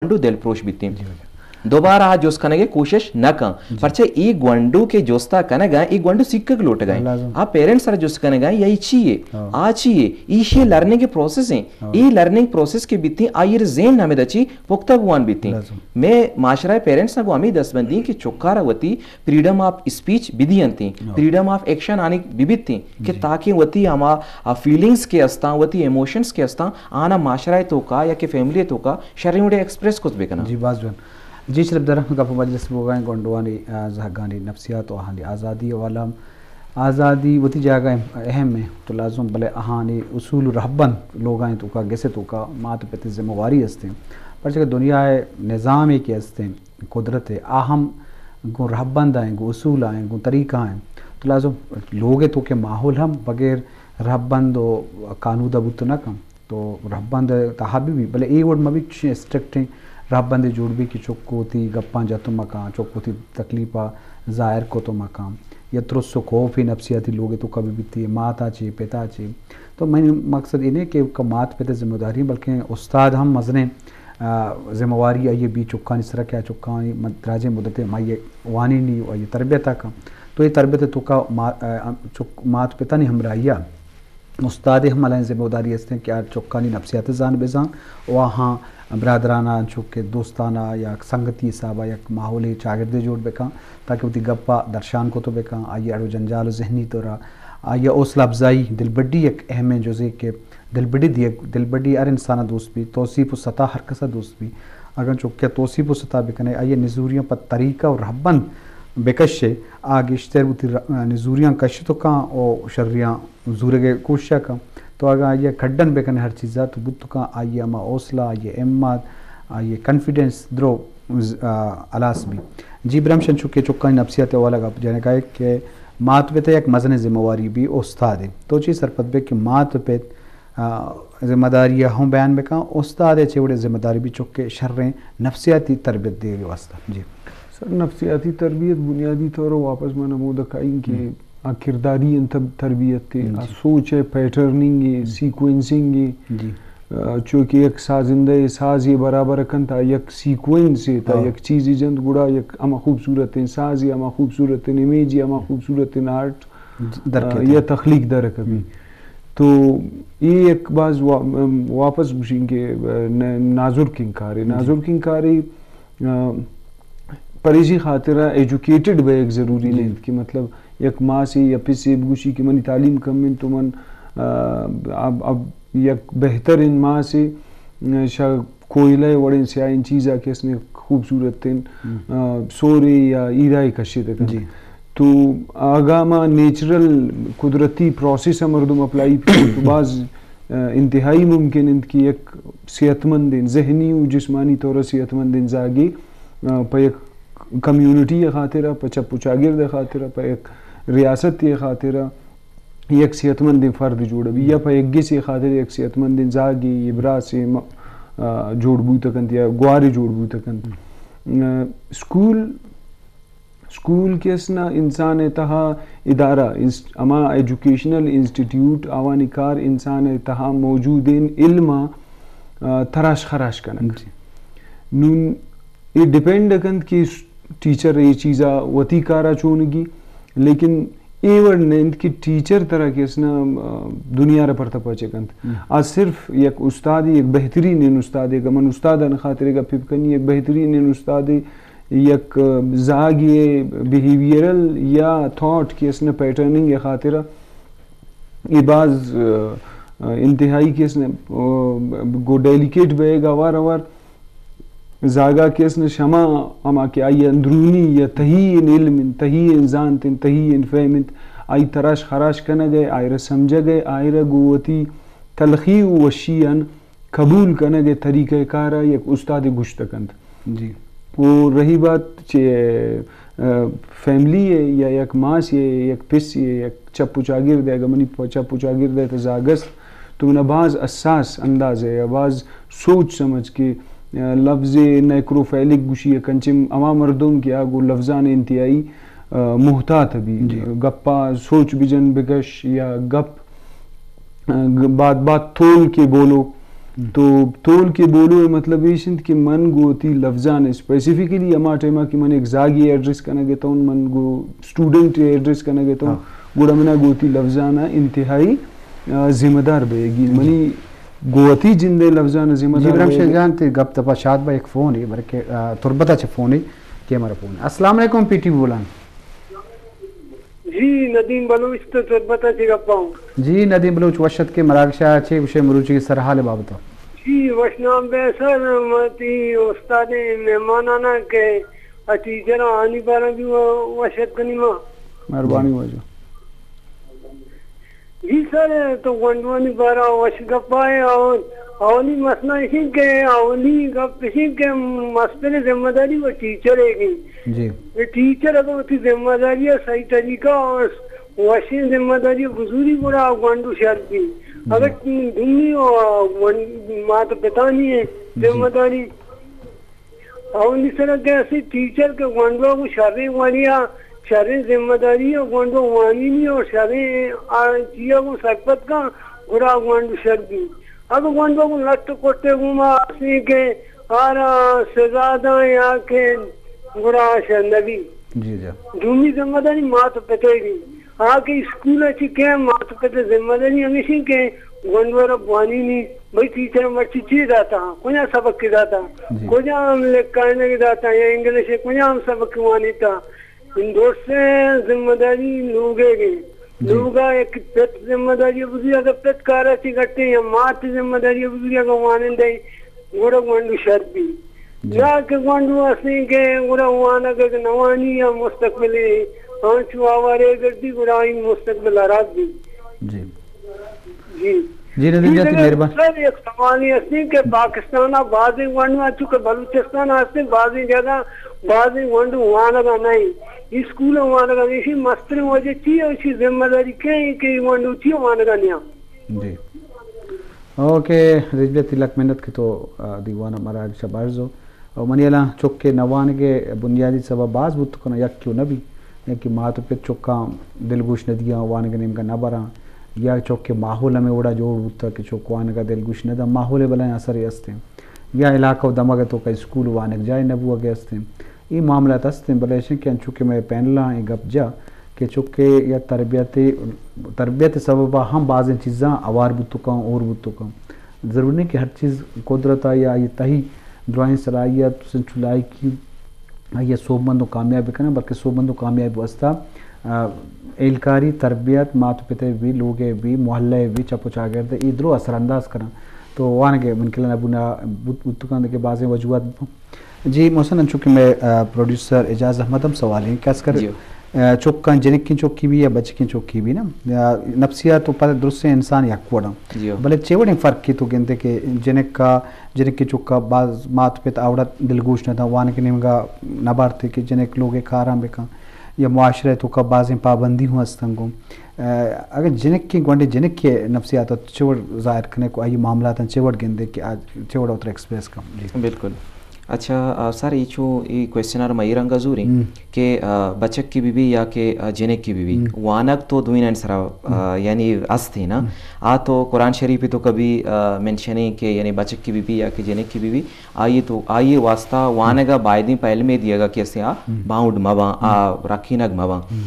گونڈو دل پروش بیتیں۔ جی، بلے۔ دوبارہ آ جست کنگ ءِ کوشش نہ کن۔ جی۔ پرچہ اے گونڈو کہ جستا کنگ ءَ، اے گونڈو سیکھگ لوٹگ ءَ۔ لازم۔ آ پیرنٹس سرا جست کنگ ءَ، یا اے چی یے؟ ہاں۔ آ چی یے؟ ایشی لرننگ پروسیس ایں۔ ہاں۔ اے لرننگ پروسیس کہ بیتیں، آئی ءِ ذہن ہمے دچی پختہ بوان بیتیں۔ لازم۔ مئے معاشرہ ءِ پیرنٹس ءَ گوں ہمے دست بندی کہ چکارا وتی فریڈم آف اسپیچ بدینتیں، ہاں۔ فریڈم آف ایکشن آنی ببیتیں کہ جی۔ تاکہ وتی ہما، آ، فیلنگز کہ استاں، وتی ایموشنز کہ استاں، آنا معاشرہ ءِ توکا یا کہ فیملی ءِ توکا شریں وڑے ایکسپریس کت بکناں۔ جی، باز جوان۔ جی، شرپ دار، گپ ءُ مجلس بوگا ایں گونڈوانی، آ، زہگانی نفسیات ءُ آہانی آزادی ءِ حوالہ ءَ۔ آزادی وتی جاگہ ءَ اہم ایں تو لازم، بلے آہانی اصول ءُ رہبند لوگانی توکا، گس ءِ توکا مات ءُ پت ءِ ذمہ واری استیں۔ پرچہ کہ دنیا ءِ نظامے کہ استیں، قدرت ءِ، آ ہم گوں رہبند ءَ ایں، گوں اصول ءَ ایں، گوں طریقہ ءَ ایں۔ تو لازم لوگ ءِ توکا ماحول ہم بغیر رہبند ءُ کانود ءَ بوت نہ کن۔ تو رہبند ءِ تہا بہ بی، بلے اے وڑ مہ بی چشیں اسٹرکٹیں رہبندے جوڑ بی کہ چک وتی گپاں جت مکاں، چک وتی تکلیف ءَ ظاہر کت مکاں، یا ترس ءُ خوف نفسیاتی لوگ ءِ توکا بہ بیتی، مات ءَ چے، پت ءَ چے۔ تو منی مقصد اے نہ کہ مات پت ءِ ذمہ داری، بلکیں استاد ہم مزنیں، آ، ذمہ واری آئی ءِ بی چکانی سرا کہ آ چکانی مد-، دراجیں مدت ءَ ہم آئی ءَ وانینی ءُ آئی ءِ تربیت ءَ کن۔ تو اے تربیت ءِ توکا ما-، آ، چک-، مات پتانی ہمراہی ءَ استاد ءِ ہم الائیں ذمہ داری استیں کہ آ چکانی نفسیات ءَ زان بزان ءُ آہاں برادرانہ انچو کہ دوستانہ یا سنگتی حساب ءَ یک ماحولے، چاگردے جوڑ بکن تاکہ وتی گپ ءَ درشان کت بکن، آئی ءِ اڑ ءُ جنجال ءُ ذہنی طور ءَ آئی ءِ حوصلہ افزائی، دلبڈی یک اہمیں جزے کہ دلبڈی دیگ، دلبڈی ہر انسان ءَ دوست بی، توسیپ ءُ ستا ہر کس ءَ دوست بی۔ اگاں چکے ءَ توسیپ ءُ ستا بکنے، آئی ءِ نزوریاں پہ طریقہ ءُ رہبند بکشے، آ گیشتر وتی ر-، نزوریاں کشت کن ءُ شریاں زورگ ءِ کوشش ءَ کن۔ تو اگاں آئی ءَ کڈن بکنے ہر چیز ءَ، تو بوت کن آئی ءِ ہما حوصلہ، آئی ءِ ہمت، آئی ءِ کانفیڈنس درو ز-، آ، ہلاس بی۔ جی برمش، انچو کہ چکانی نفسیات ءِ حوالہ ءَ گپ جنگ ءَ کہ مات پت ءِ یک مزنیں ذمہ واری بی استاد ءِ۔ تو چی سرپد بے کہ مات پت، آ، ذمہ داری ءَ ہم بیان بکن، استاد ءِ چے وڑیں ذمہ داری بی چک ءِ شریں نفسیاتی تربیت دیگ ءِ واستہ؟ جی۔ سر، نفسیاتی تربیت بنیادی طور ءَ واپس من ہمودا کائیں کہ ہم۔ آ کرداری انت تربیت ءِ، آ جی۔ سوچ ءِ پیٹرننگ ءِ، ہم۔ سیکوینسنگ ءِ، جی۔ آ، چو کہ یک سازندہ ءِ سازے برابر کنت، آ یک سیکوینس ءِ تہا ہاں۔ یک چیزے جنت، گڑا یک ہما خوبصورتیں سازے، ہما خوبصورتیں امیجے، ہما خوبصورتیں آرٹ، جی، در آ، کیت۔ یا تخلیق در کبی۔ ہم۔ تو اے یک باز وا-، ام، واپس گوشیں کہ، آ، ن-، نازرکیں کارے، جی۔ نازرکیں کارے، آ، پریشی خاطر ءَ ایجوکیٹڈ بئیگ ضروری جی۔ نہ انت کہ مطلب یک ماسے یا پسے بگوشی کہ منی تعلیم کم انت تو من، آ، اب، اب یک بہتریں ماسے، آ، شا کوئلہ ءِ وڑیں سیاہیں چیز ءَ کہ اس نے خوبصورتیں، ہم۔ آ، سورے یا ہیرا ءَ کشت کنت۔ جی۔ تو اگاں ما نیچرل قدرتی پروسیس ءَ مردم اپلائی بکن تو باز، آ، انتہائی ممکن انت کہ یک صحت مندیں، ذہنی ءُ جسمانی طور ءَ صحت مندیں زاگے، آ، پہ یک کمیونٹی ءِ خاطر ءَ، پہ چپ ءُ چاگرد ءِ خاطر ءَ، پہ یک ریاستے ءِ خاطر ءَ یک صحت مندیں فرد جوڑ بی، یا پہ یک گسے ءِ خاطر ءَ یک صحت مندیں زاگے، یا براسے م-، آ، جوڑ بوت کنت یا گوارے جوڑ بوت کنت۔ آ، اسکول، اسکول کہ است نا انسان ءِ تہا ادارہ، انس-، ہما ایجوکیشنل انسٹیٹیوٹ، آوانی کار انسان ءِ تہا موجودیں علم ءَ، آ، تراش خراش کنگ۔ جی۔ نون اے ڈیپینڈ کنت کہ ٹیچر اے چیزا وتی کارا چونگی، لیکن اے وڑ نہ انت کہ ٹیچر ترا کہ اس نا، آ، دنیا را پرتپا چہ کنت۔ ہم۔ آ صرف یک استادے، یک بہترینیں استادے، اگہ من استادانی خاطر گپ بکنی، یک بہترینیں استادے، یک، آ، زاگے بیہیویئرل یا تھاٹ کہ اس نا پیٹرننگ ءِ خاطر اے باز، آ، آ، انتہائی کہ اس نا، آ، گو ڈیلیکیٹ بئیگ اوار اوار۔ زاگا کہ اس نے شما ہما کہ آئی اندرونی یا تہی ان علم ان، تہی ان زانت ان، تہی ان فہم انت، آئی تراش خراش کنگ ءِ، آئرا سمجھگ ءِ، آئرا گوں وتی تلخی و وشی ان قبول کنگ ءِ طریقہ کار ءَ یک استاد گوشت کنت۔ جی۔ و رہی بات چہ، آ، فیملی ءِ یا یک ماس ءِ، یک پس ءِ، یک چپ و چاگرد ءِ، اگہ منی پ-، چپ و چاگرد ءِ تہ زاگ است، تو منا باز حساس انداز ءَ یا باز سوچ سمجھ کہ، آ، لفظ نیکروفیلک گوشی ءَ کنچیں ہما مردم کہ آ گوں لفظان انتہائی، آ، محتاط بی۔ جی۔ گپا سوچ بجن بکش یا گپ، آ، گ-، بات بات تول کے بولو۔ تو تول کے بولو ءِ مطلب ایش انت کہ من گوں وتی لفظاں اسپیسیفکلی ہما ٹائما کہ من یک زاگے ایڈریس کنگ ءَ اتوں، من گوں اسٹوڈنٹ ایڈریس کنگ ءَ اتوں، گڑا منا گوں وتی لفظاں انتہائی، آ، ذمہ دار بئیگی۔ منی گوں وتی جند ءِ لفظاں ذمہ دار بئیگ۔ جی، برمش جان، تئی گپ تپا شاد با، یک فون ہے، بلکہ، آ، تربت ءَ چہ فون ہے، کیمرہ فون۔ السلام علیکم، پی ٹی وی بولان۔ جی، ندیم بلوچ تو تربت ءَ چہ گپاں۔ جی، ندیم بلوچ، وش اتکے، مراگش ءَ چے گوشے مروچی سرحال بابت ءَ؟ جی، وش نام بے سر، من تئی استاد مہمانانا کہ ٹیچر آنی بارہ بھی وش اتکنی ما۔ مہربانی واجہ۔ جی سر، تو گونڈوانی بارہ وش گپا ہے۔ اور اولی مسئلہ اسی کہ اولی گپ اسی کہ مستر ذمہ داری وہ ٹیچر ہے گی۔ جی۔ ٹیچر اگر وتی ذمہ داری صحیح طریقہ اور وشیں ذمہ داری بزوری گڑا گونڈو شر بی۔ اگر دومی مات پتانی ہے ذمہ داری، اولی سرا کہ اسے ٹیچر کہ گونڈو کو شریں وڑیا، شریں ذمہ داری ہے، گونڈو وانینی اور شریں آ چیا کو سرپد کا، گڑا گونڈو شر بی۔ اگہ گونڈو گوں لٹ کٹے گوں ما اسیں کہ آرا سزا داں یا کہ گڑا شر نبی۔ جی، جی۔ دومی ذمہ داری مات پتے گی۔ آ کہ اسکول چی کہ مات پتے ذمہ داری ہمیشی کہ گونڈو را بوانینی، بھئی ٹیچر مرچی چی داتا، کجا سبق کی داتا، جی۔ کجا ہم لکھائنے کی داتا یا انگلش کجا ہم سبق وانیتا۔ ان درسیں ذمہ داری لوگے گے۔ جی۔ لوگا یک پت ذمہ داری بزی، اگر پت کارا چی گٹے یا مات ذمہ داری بزی، اگر وانندے گڑا گونڈو شر بی۔ جی۔ یا کہ گونڈو اسیں کہ گڑا وانگ اگر نوانی یا مستقبل آنچو آوارے گردی، گڑا این مستقبل خراب بی۔ جی۔ جی۔ جی، ندیم جان، تئی مہربانی۔ سر، یک سوالی ہستیں کہ پاکستان ءَ بازیں گونڈو، چونکہ بلوچستان ءَ ہستیں، بازیں جگہ بازیں گونڈو وانگ ءَ نہ ایں، اسکول ءَ وانگ ءَ نہ ایں، ایشی مستریں وجہ چی ہے؟ ایشی ذمہ داری کئے ایں کہ اے گونڈو چی وانگ ءَ نیاں؟ جی۔ اوکے، رجب جان، تئی لک منت کہ تو، آ، دیوان ءَ مراگش ءَ بہر زو۔ او منی ہیالا چک ءِ نہ وانگ ءِ بنیادی سبب باز بوت کناں، یکے و نہ بی، یکے مات و پت چکاں دلگوش نہ دیاں، وانگ ءِ نیمگا نہ براں، یا چک ءِ ماحول ہمے وڑا جوڑ بوتگ کہ چک وانگ ءَ دلگوش نہ داں، ماحول ءِ بلاہیں اثرے است انت، یا علاقہ و دمگ ءِ توکا اسکول وانگ جاہے نہ بوگ ءِ است انت۔ اے معاملات است انت، بلے ایش انت کہ انچو کہ مئے پینلاں اے گپ جا کہ چک ءِ یا تربیت، تربیت ءِ سببا ہم بازیں چیزاں ہوار بوت کنت، ہور بوت کنت۔ ضروری نہ کہ ہر چیز قدرت ءَ یا آئی تہی درائیں صلاحیت، چنچو لائکی، آئی ءَ سوبمند و کامیاب بکناں، بلکہ سوبمند و کامیاب واسطہ، آ، ہیلکاری، تربیت، مات و پت ءِ بی، لوگ ءِ بی، محلہ ءِ بی، چپ و چاگرد ءِ، اے درو اثر انداز کناں۔ تو وانگ ءِ منکلان ابونا بوت، بوت کنت کہ بازیں وجوہات بہ جی محسن، انچو کہ مئے، آ، پروڈیوسر اعجاز احمد ہم سوال ایں کہ از کر، جی۔ آ، چکاں جنکیں چکی بی یا بچکیں چکی بی نا، آ، نفسیات و پد درستیں انسان یک وڑاں۔ جی۔ بلے چے وڑیں فرق کی تو گندے کہ جنکا، جنکیں چکا باز مات پت آوڑا دلگوش نہ داں، وانگ نیمگا نہ بارتے کہ جنک لوگ ءِ کاراں بکن یا معاشرہ ءِ توکا بازیں پابندی ہوں ہستن گوں۔ آ، اگر جنکیں گونڈیں جنکے نفسیات چے وڑ ظاہر کنے کو آئی معاملاتاں چے وڑ گندے کہ آ چے وڑ اتر ایکسپریس کن؟ جی۔ بالکل۔ اچھا، آ، سر، اے چو اے کوئسچن ءَ را ما اے رنگ ءَ زوریں ہم۔ کہ، آ، بچک کی بی بی یا کہ، آ، جنک کی بی بی، ہم۔ وانگ تو دوئینانی سرا، آ، ہم۔ یعنی است ایں نا۔ ہم۔ آ تو قرآن شریف ءِ توکا بی، آ، منشن ایں کہ یعنی بچک کی بی بی یا کہ جنک کی بی بی، آئی تو، آئی واسطہ وانگ ءَ بایدیں پہ علمے دیگ ءَ کہ است ایں آ ہم۔ باؤنڈ مہ باں، آ ہم۔ رکینگ مہ باں۔ ہم۔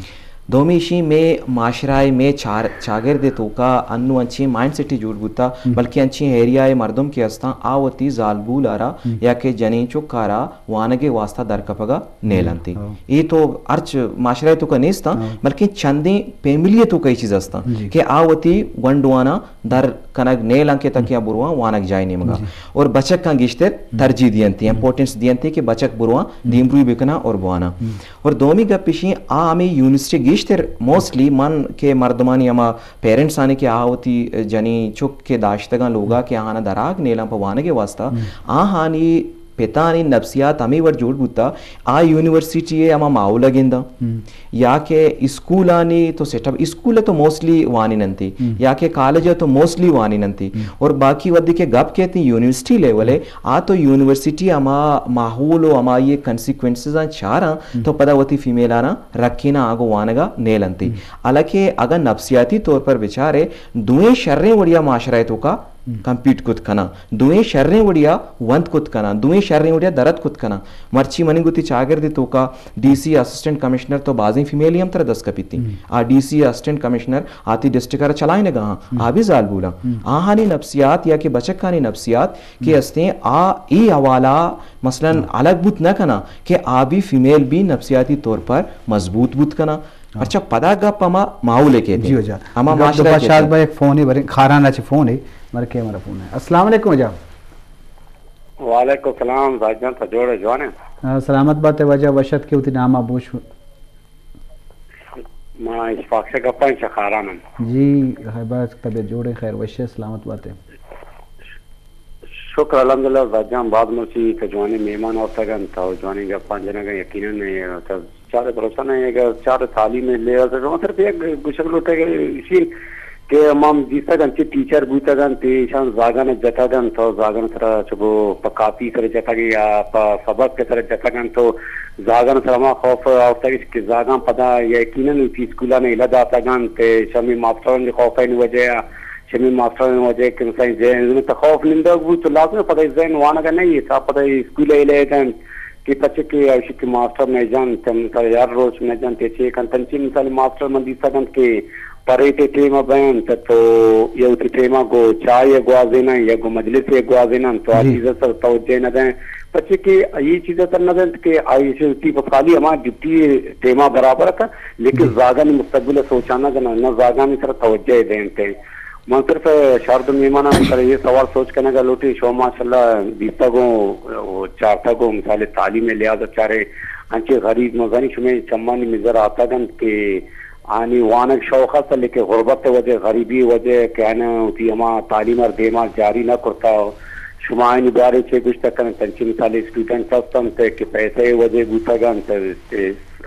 دومی ایشی مئے معاشرہ ءَ، مئے چار-، چاگرد ءِ توکا انوں انچیں مائنڈ سیٹے جوڑ بوتا، ہم۔ بلکہ انچیں ایریا ءِ مردم کہ استاں، آ وتی زالبول ءَ را ہم۔ یا کہ جنین چک ءَ را وانگ ءِ واسطہ در کپگ ءَ نیل انت۔ ہاں۔ اے تو ہرچ معاشرہ ءِ توکا نیست آں، ہاں۔ بلکہ چندیں فیملی ءِ توکا اے چیز استاں جی۔ کہ آ وتی گونڈواناں در کنگ نیل انت کہ تاکہ آ برواں وانگ جاہے نیمگا۔ جی۔ اور بچکاں گیشتر ہم۔ ترجیح دینت، ہم۔ امپورٹنس دینت کہ بچک برواں ہم۔ دیمروی بکناں اور بواناں۔ ہم۔ اور دومی گپ ایشی، آ ہمے یونیورسٹی گیشتر موسٹلی من کہ مردمانی ہما پیرنٹس آنی کہ آ وتی جنین چک کہ داشتگاں لوگا ہم۔ کہ آہانا دراگ نیلاں پہ وانگ ءِ واسطہ، ہم۔ آہانی پتانی نفسیات ہمے وڑ جوڑ بوتا، آ یونیورسٹی ءِ ہما ماحول ءَ گنداں۔ ہم۔ یا کہ اسکولانی تو سیٹ اپ، اسکول ءَ تو موسٹلی وانیننتی، ہم۔ یا کہ کالج ءَ تو موسٹلی وانیننتی۔ ہم۔ اور باقی وھدے کہ گپ کیت یونیورسٹی لیول ءِ، ہم۔ آ تو یونیورسٹی ہما ماحول و ہما یہ کنسیکوئنسز آں چاراں، ہم۔ تو پدا وتی فیمیل آناں رکیناں آگو وانگا نیل انتی۔ ہم۔ حالانکہ اگاں نفسیاتی طور پر بچارے، دوئیں شریں وڑیا معاشرہ ءِ توکا کمپیٹ کت کناں، دوئیں شریں وڑیا وند کت کناں، دوئیں شریں وڑیا درد کت کناں۔ مرچی منی گوتی چاگردے توکا ڈی سی، اسسٹنٹ کمشنر تو بازیں فیمیلی ہم ترا دست کپیتی۔ آ ڈی سی، اسسٹنٹ کمشنر آتی ڈسٹرکٹ را چلائینگا ہاں، آ بھی زالبولاں۔ آہانی نفسیات یا کہ بچکانی نفسیات کہ استیں آ اے حوالہ مثلاً الگ بوت نہ کناں کہ آ بھی فیمیل بھی نفسیاتی طور پر مضبوط بوت کناں۔ پرچا پدا گپ ہما ماحول ء کیت، جی ہو جا۔ ہما گپ معاشرہ دوپا کیت۔ شاد با یک فونے بریں، خاران ء چہ فونے، مر کیمرہ فون ہے۔ السلام علیکم واجہ۔ وعلیکم السلام زاہد جان، تو جوڑ ئے، جوان ئے؟ ہاں، سلامت بات ئے واجہ، وش ات کہ وتی نام ء بوش۔ ما اشفاق سے گپاں چہ خاران ہم۔ جی، ہر بات طبیعت جوڑ ئے، خیر وش ئے، سلامت بات ئے۔ شکر الحمدللہ زاہد جان، باز مرچی تو جوانیں مہمان آورتگ انت، تو جوانیں گپاں جنگ ء، یقیناً تو چارے بھروسہ نہ ایں، اگر چارے تعلیم ء لحاظ ء، صرف یک گوشگ لوٹگ ایشی کہ ما دیستگ انت کہ ٹیچر بوتگ انت، ایشان زاگان ء جتگ انت، تو زاگان سرا چگو پہ کاپی سر جتگ یا پہ سبق سر جتگ انت، تو زاگان سر ہما خوف آورتگ کہ زاگان پدا یقیناً وتی اسکولان ء الہ داتگ انت، شمی ماسٹرانی خوف ء وجہ ء، شمی ماسٹرانی وجہ کہ مثلاً ذہن تو خوف نندگ بوت تو لازم پدا ذہن وانگ ء نہ ایت، پدا اسکول ء الہ دنت۔ کہ پچے کہ اوشی کہ ماسٹر مئے جنت، مثال ہر روچ مئے جنت، چے کنت، انچیں مثال ماسٹر من دیستگ انت کہ پریٹ ء ٹیم ء بینت تو یا وتی ٹیم ء گوں چائے ء گوازینن یا گوں مجلس ء گوازینن تو آ جی۔ چیز ء سر توجہ نہ دیں۔ پچے کہ اے چیز ء سر نہ دنت کہ آئی وتی خالی ہما ڈیوٹی ٹیم ء برابر ات، لیکن جی۔ زاگانی مستقبل ء سوچان نہ دنت، نہ زاگانی سر توجہ دینت۔ من صرف شرد مہماناں سر یہ سوال سوچ کنگ ء لوٹیں، شما ماشاءاللہ دیستگ و چارتگ و مثال تعلیم ء لحاظ ء چارے انچیں غریب مزنی شمئے چمانی مزر آتگ انت کہ آنی وانگ شوق است، لیکن غربت ء وجہ، غریبی ء وجہ کہ آناں وتی ہما تعلیم ء دیما جاری نہ کرتا۔ شما آنی بارے چے گوشتگ کنت؟ انچیں مثال اسٹوڈنٹ است انت کہ پیسہ ء وجہ بوتگ انت،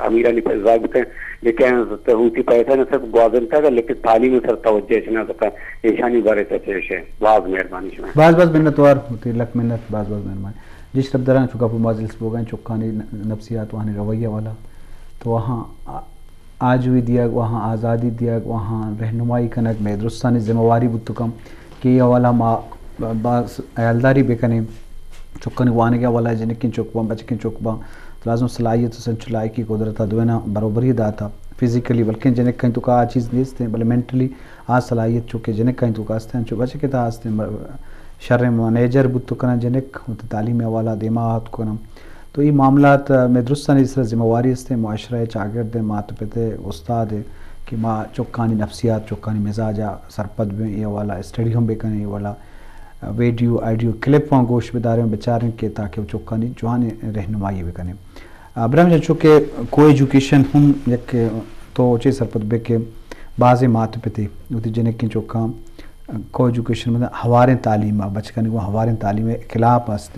امیرانی پہ زاگ بوتیں، لیکن تو وتی پیسہ نہ صرف گوازنتگ، لیکن تعلیم سر توجہ اش نہ کتگ۔ ایشانی بارے تو چے گوشے؟ باز مہربانی شما۔ باز باز منتوار، وتی لک منت، باز باز مہربانی۔ جی شرپ دراں چو گپ و ماجلس بوگاں چکانی ن-، نفسیات، وہانی رویہ والا تو وہاں آ-، آجوئی دیگ، وہاں آزادی دیگ، وہاں رہنمائی کنگ مئے درستانی ذمہ واری بوت کم۔ کہ اے حوالہ ما باز ہیالداری بکنیں۔ چکانی وانگ ء حوالہ ء جنکیں چک باں، بچکیں چک باں، تو لازم صلاحیت و سنچ لائقی قدرت ء دوئیناں برابری داتا۔ فزیکلی بلکیں جنک ء توکا آ چیز نیست ہیں، بلے مینٹلی آ صلاحیت چونکہ جنک ء توکا است ہیں، انچو بچک ء تہا است ہیں، شریں منیجر بوت کناں جنک، وتی تعلیم ء حوالہ دیما آت کناں۔ تو اے معاملات، آ، مئے درستانی سر ذمہ واری است، معاشرہ ء چاگرد ء مات پت ء استاد ء کہ ما چکانی نفسیات، چکانی مزاج ء سرپد بیں، اے حوالہ اسٹڈی ہم بکنیں، اے حوالہ، آ، ویڈیو، آڈیو کلپ آں گوش بداریں، بچاریں کہ تاکہ چکانی جوانیں رہنمائی بکنیں۔ آ، ابراہیم جان، چونکہ کو ایجوکیشن ہم یک، تو چے سرپد بے کہ بازیں مات پتے وتی جنکیں چکاں کو ایجوکیشن مطلب ہواریں تعلیم ء، بچکانی گوں ہواریں تعلیم ء خلاف است۔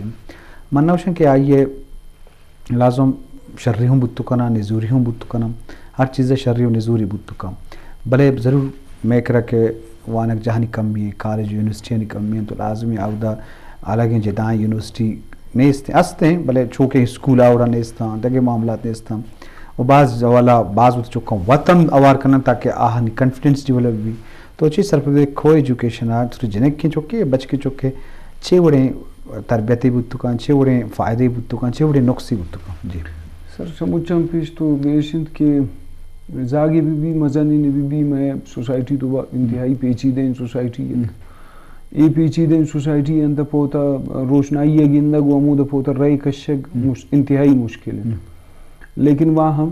من نوشن کہ آئی ء لازم شری ہم بوت کناں، نزوری ہم بوت کناں، ہر چیز ء شری و نزوری بوت کناں، بلے ضرور مئے کرا کہ وانگ جاہانی کمی ایں، کالج یونیورسٹیانی کمی ایں، تو لازمی اودا الگیں جدائیں یونیورسٹی نیست، است ایں، بلے چونکہ اسکول آ وڑا نیستاں، دگہ معاملات نیستاں، و باز حوالہ باز وت چکاں وت ہم اوار کنن تاکہ آہانی کانفیڈنس ڈیولپ بی۔ تو چی سرپد کو ایجوکیشن آ تو جنکیں چکے، بچکیں چکے چے وڑیں تربیتی بوت کن، چے وڑیں فائدے بوت کن، چے وڑیں نقصی بوت کن؟ جی۔ سر، سمجھاں پیش تو گیش انت کہ زاگے بی بی، مزنین بی بی، مئے سوسائٹی تو با انتہائی پیچیدہ سوسائٹی ہے۔ اے پیچیدہ سوسائٹی انت پوتا روشنائی ء گندگ و ہمود پوتا رئے کشگ مش-، انتہائی مشکل انت۔ لیکن واہم،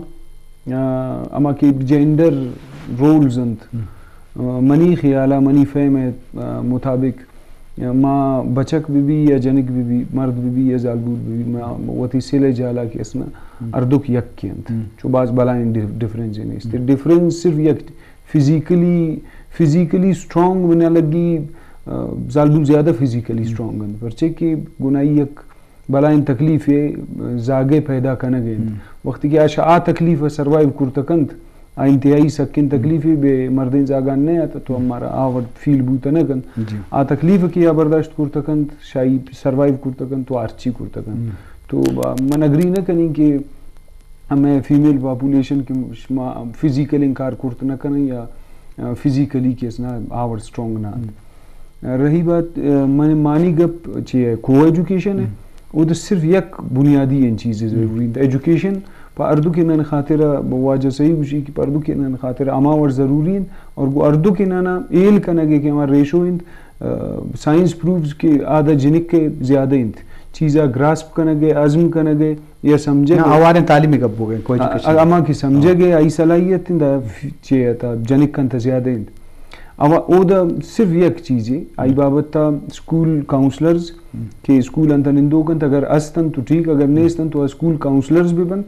آ، ہما کہ جینڈر رولز انت، آ، منی خیال ء، منی فہم ء، آ، مطابق، آ، ما بچک بہ بی یا جنک بہ بی، مرد بہ بی یا زالبول بہ بی، ما وتی سلے جالا کہ اسنا ہردوک یک انت۔ چو باز بلائیں ڈف-، ڈفرنس نیست۔ ڈفرنس صرف یک فزیکلی، فزیکلی اسٹرانگ بنا لگی، آ، زالبول زیادہ فزیکلی اسٹرانگ انت، پرچے کہ گناہی یک بلائیں تکلیفے زاگے پیدا کنگ ء انت۔ وقتی کہ آ ش-، آ تکلیف ء سروائیو کرت کنت، آ انتہائی سکیں تکلیفے بے مردیں زاگان نہ ات تو ہمارا آ وڑ فیل بوت نہ کنت۔ آ تکلیف کہ آ برداشت کرت کنت، شاہی سروائیو کرت کنت تو آرچی کرت کنت۔ تو با-، من اگری نہ کنی کہ ہمیں فیمیل پاپولیشن کہ شما فزیکل انکار کرت نہ کنیں یا، آ، فزیکلی کہ اس نہ آ وڑ اسٹرانگ نہ ات۔ رہی بات، آ، من مانی گپ چی ہے، کو ایجوکیشن ہے۔ ہم۔ او تو صرف یک بنیادی این چیز ضروری ہے۔ ایجوکیشن پہ ہر دو کنان خاطر، واجہ صحیح گوشی کہ پہ ہر دو کنان خاطر ہما وڑ ضروری انت، اور گو ہر دو کنانا ایل کنگے کہ ہما ریشو انت، آ، سائنس پرووز کہ آدھا جنک کے زیادہ انت، چیزا گراسپ کنگے، عزم کنگے یا سمجھے۔ نا، اواریں تعلیمی گپ بوگے، کوئی ایجوکیشن۔ آ، اما کہ سمجھے ہاں۔ گے، آئی صلاحیت انت، آ، چے تا جنک کنت زیادہ انت۔ اما او دا صرف یک چیزے، آئی ہم۔ بابت تا اسکول کاؤنسلرز ہم۔ کہ اسکول انت نندوک انت، اگر است انت تو ٹھیک، اگر نیست انت تو اسکول کاؤنسلرز بھی بنت۔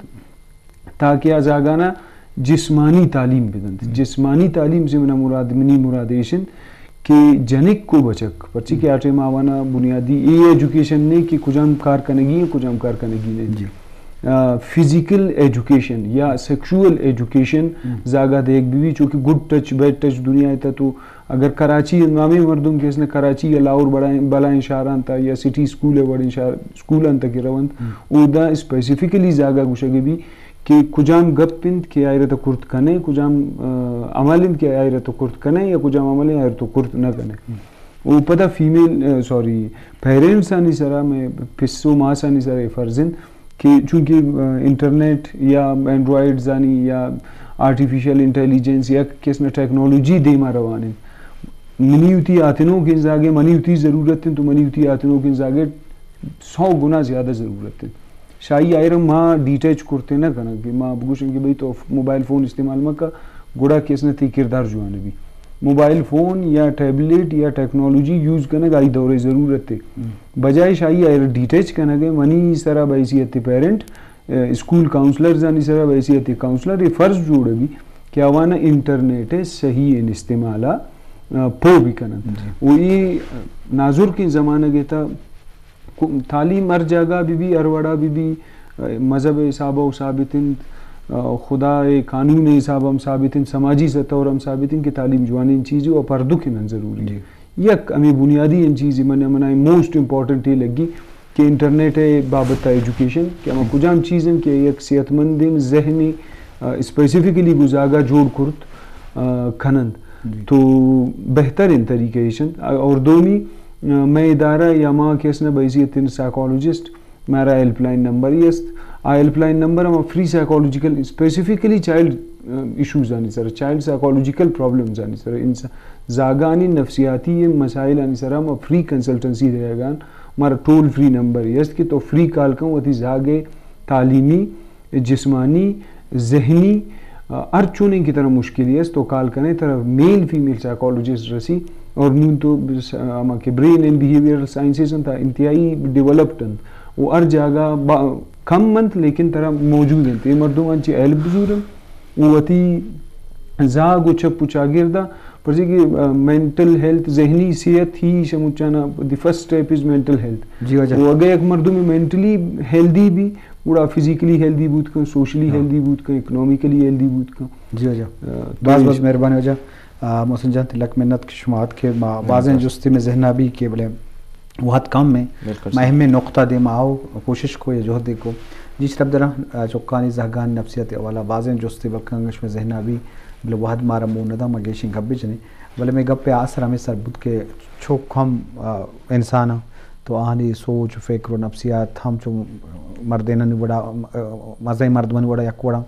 تاکہ آ زاگانا جسمانی تعلیم بدنت۔ ہم۔ جسمانی تعلیم سے منا مراد، منی مراد ایش انت کہ جنک کو بچک، پرچی کہ آ ٹائم آوانا بنیادی اے ایجوکیشن نے کہ کجام کار کنگی ہے، کجام کار کنگی نہیں۔ جی۔ آ، فزیکل ایجوکیشن یا سیکشوئل ایجوکیشن ہم۔ زاگا دیگ بی بی، چونکہ گڈ ٹچ، بیڈ ٹچ دنیا تا تو اگر کراچی نامیں مردم کہ اس نے کراچی یا لاہور بڑائیں، بلائیں شہران تا یا سٹی اسکول ہے وڑیں شہر، اسکولان تا کہ رونت، ہم۔ او دا اسپیسیفکلی زاگا گوشگے بی کہ کجام گپ انت کہ آئرا تو کرت کنے، کجام، آ، عمل انت کہ آئرا تو کرت کنے یا کجام عمل انت آئرا تو کرت نہ کنے۔ ہم۔ او پدا فیمیل، آ، سوری، پیرنٹس آنی سرا، میں پسو ماس آنی سرا اے فرض انت کہ چونکہ، آ، انٹرنیٹ یا اینڈرائیڈز آنی یا آرٹیفیشل انٹیلیجنس یا کس نہ ٹیکنالوجی دیما روان انت۔ منی وتی آتنوکیں زاگے، منی وتی ضرورت انت تو منی وتی آتنوکیں زاگے سو گنا زیادہ ضرورت انت۔ شاہی آئرا ما ڈیٹیچ کرتے نہ کناں کہ ما بگوشن کہ بھئی تو موبائل فون استعمال مکا، گڑا کس نہ تی کردار جوان بی۔ موبائل فون یا ٹیبلیٹ یا ٹیکنالوجی یوز کنگ آئی دور ضرورت ہے۔ ہم۔ بجائے شاہی آئرا ڈیٹیچ کنگ ہے، منی سرا بحیثیت پیرنٹ، آ، اسکول کاؤنسلرز آنی سرا بحیثیت کاؤنسلر یہ فرض جوڑ بی کہ آوانا انٹرنیٹ ہے صحیح ان استعمالا، آ، پو بھی کنن۔ جی۔ و یہ نازرکیں زمانگ تا کو-، تعلیم ہر جاگہ بی بی، ہر وڑا بی بی، آ، مذہب حساب و ثابت انت، آ، خدا قانون حساب ہم ثابت انت، سماجی سطح اور ہم ثابت انت کہ تعلیم جوانین چیزی و پردو کنن ضروری۔ جی۔ یک ہمیں بنیادی ان چیزی من، منائیں موسٹ امپورٹنٹ یہ لگی کہ انٹرنیٹ ہے بابت ایجوکیشن کہ ہم کجام چیز ہیں کہ یک صحت مند ذہنی، آ، اسپیسیفکلی گزاگا جوڑ کرت، آ، کنند۔ جی۔ تو بہترین طریقہ ایش انت۔ اور دومی، آ، میں ادارہ یا ما کہ اس نے بحیثیت سائیکالوجسٹ، مارا ہیلپ لائن نمبر ہی است۔ آ ہیلپ لائن نمبر ہم فری سائیکالوجیکل، اسپیسیفکلی چائلڈ، آ، ایشوز آنی سر، چائلڈ سائیکالوجیکل پرابلمز آنی سر، انسان زاگانی نفسیاتی مسائل آنی سر ہم فری کنسلٹنسی دے گان۔ مارا ٹول فری نمبر ہی است کہ تو فری کال کن وتی زاگے تعلیمی جسمانی، ذہنی، آ، ہر چونیں کہ ترا مشکلی است، تو کال کنے، ترا میل فیمیل سائیکالوجسٹ رسی، اور نون تو بس، آ، ہما کہ برین اینڈ بیہیویئرل سائنسز انت، انتہائی ڈیولپڈ انت، و ہر جاگہ با-، کم انت، لیکن ترا موجود انت۔ اے مردم انچی ہیلپ بزورن، و وتی زاگ و چپ و چاگردا پرچے کہ، آ، مینٹل ہیلتھ، ذہنی صحت ہی شموچانا the first step is mental health. جی واجہ۔ و اگہ یک مردم مینٹلی ہیلدی بی، گڑا فزیکلی ہیلدی بوت کن، سوشلی ہاں۔ ہیلدی بوت کن، اکنامیکلی ہیلدی بوت کن۔ جی واجہ۔ آ، تو باز اے باز مہربانی واجہ۔ آ، محسن جان، تلک منت کہ شما ات کہ ما ہاں، بازیں باز۔ جستی میں ذہنا بی کہ بلے وہد کم میں، بالکل ما صحیح۔ اہمیں نقطہ دے ما آؤ کوشش کو یا جہد کو۔ جی شرپ دراں، آ، چکانی زہگانی نفسیات حوالہ بازیں جستی بلکن شمے ذہنا بی، بلے وہد مارا مون ندا، ما گیشیں گپ بجنیں۔ بلے مئے گپ ء آسر ہمے سر بوت کہ چک ہم، آ، انسان انت، تو آہانی سوچ، فکر و نفسیات ہم چو مردینانی وڑا، آ، مزنیں مردمانی وڑا یک وڑا،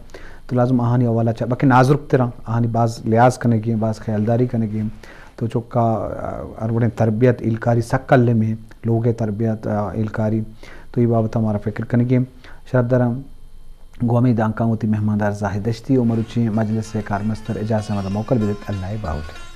تو لازم آہانی حوالہ چا، بلکہ نازرک ترا آہانی باز لحاظ کنگی ہیں، باز خیالداری کنگی ہیں۔ تو چکا، آ، ہر وڑیں تربیت، ایلکاری سک الم ہیں، لوگ تربیت، آ، ایلکاری، تو یہ بابت ہمارا فکر کنگی ہیں۔ شرف دارم گوں ہمے دانکاں وتی مہماندار زاہد دشتی و مروچی مجلس ء کارمستر اعجاز احمد ء موکل بدیت۔ اللہ ء باہوٹ۔